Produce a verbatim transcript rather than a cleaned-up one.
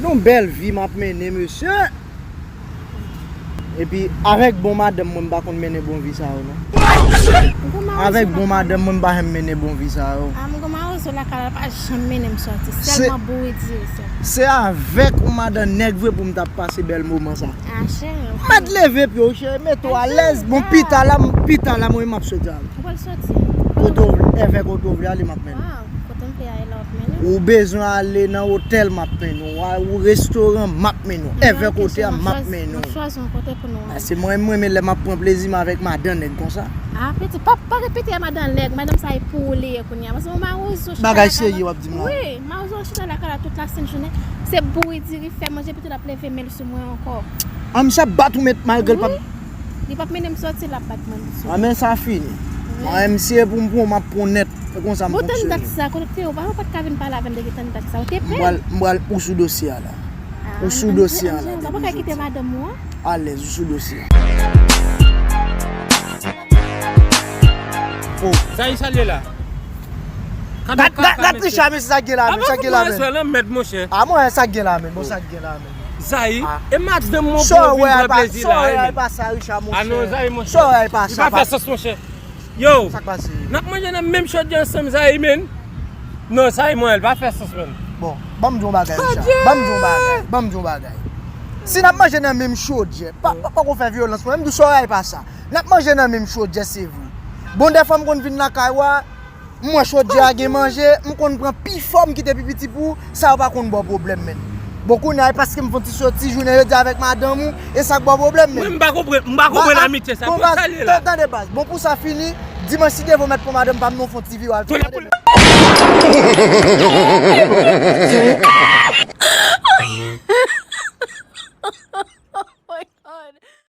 Yon bèl vi m ap mennen, mesye. Epi, avèk bon madanm mwen, m pa konn mennen bon vi sa yo, non. Avèk bon madanm mwen, m pa janm mennen bon vi sa yo. A, m gon mawozo lakay la, l pa janm mennen m sòti. Sèlman bouri diri sèl. Se avèk yon madanm nèg vre pou m t ap pase bèl moman sa. A, cheri. Mèt leve pye w, cheri, mete w alèz. Bon, pita la, m- pita la, mwen, m ap soti avè w. Ou pral soti? Kote w vle, èvè kote w vle ale, m ap mennen w. Kote m vle ale la, w ap mennen m. Ou bezwen ale nan otèl, m ap mennen w. Ou restoran, m ap mennen w. Èvè kote a, m ap mennen w. M ap chwazi yon kote pou nou ale. Se mwen, m renmen lè m ap pran plezi m avèk madan nèg konsa. A, pitit, pa, pa repete a madan nèg, madanm sa e pou ou li ye kounye a. Paske yon mawozo chita lakay la. Bagay serye w ap di m la. Wi, mawozo chita lakay la tout lasent jounen. Se bouri diri, fè manje, pitit ap leve men l sou mwen ankò. An, misye ap bat ou, men malgre l p ap. Li p ap mennen m sòti, l ap bat mwen sou. An, men sa fini. Mwen, misye pou m pran, m ap pran nèt. Se konsa m fonksyone. Bon, tann dat sa, konekte yo, pa, ou pa t ka vin pale avè m depi tann dat sa. Ou te pè. M pral, m pral ou sou dosye a la. Ou sou dosye a la. Ou pa ka kite madanm ou an? Alèz, ou sou dosye a. Oh. Sa e sa l ye la? Gad, gad, gad Richard, men sa k gen la, men sa k gen la, men. Avan fout mwen reswè lan mèd, monchè. A, mwen, sa k gen la, men. Bon, sa k gen la, men. Zayi, e madanm mwen pou vin pran plezi la, wi, men. Sa w wè a pa sa, Richard, monchè. A non, Zayi, monchè. Sa w wè a pa sa. Li pa fè sans, monchè. Yo, sa k pase? N ap manje nan menm chodyè ansanm, Zayi, men. Non, Zayi, mwen, li pa fè sans, men. Bon, ban m di yon bagay, Richard. Ban m di yon bagay. Ban m di yon bagay. Si n ap manje nan menm chodyè, pa, pa, pa ko fè vyolans, mwen, m di w sa w wè a pa sa. N ap manje nan menm chodyè, se vre. Bon, dèfwa m konn vin lakay ou a, m wè chodyè a gen manje, m konn pran pi fò m kite pi piti pou ou, sa yo pa konn ba w pwoblèm, men. Bon, kounye a, e paske m fè yon ti soti jounen jodi avèk madanm ou, e sa k ba w pwoblèm, men. Mwen, m pa konprann, m pa konprann amitye sa. Bon, baz, tande, baz. Bon, pou sa fini, dimanch, si Dye vle, w mèt pran madanm pa m, nou fè yon ti vire al tou, tande, baz.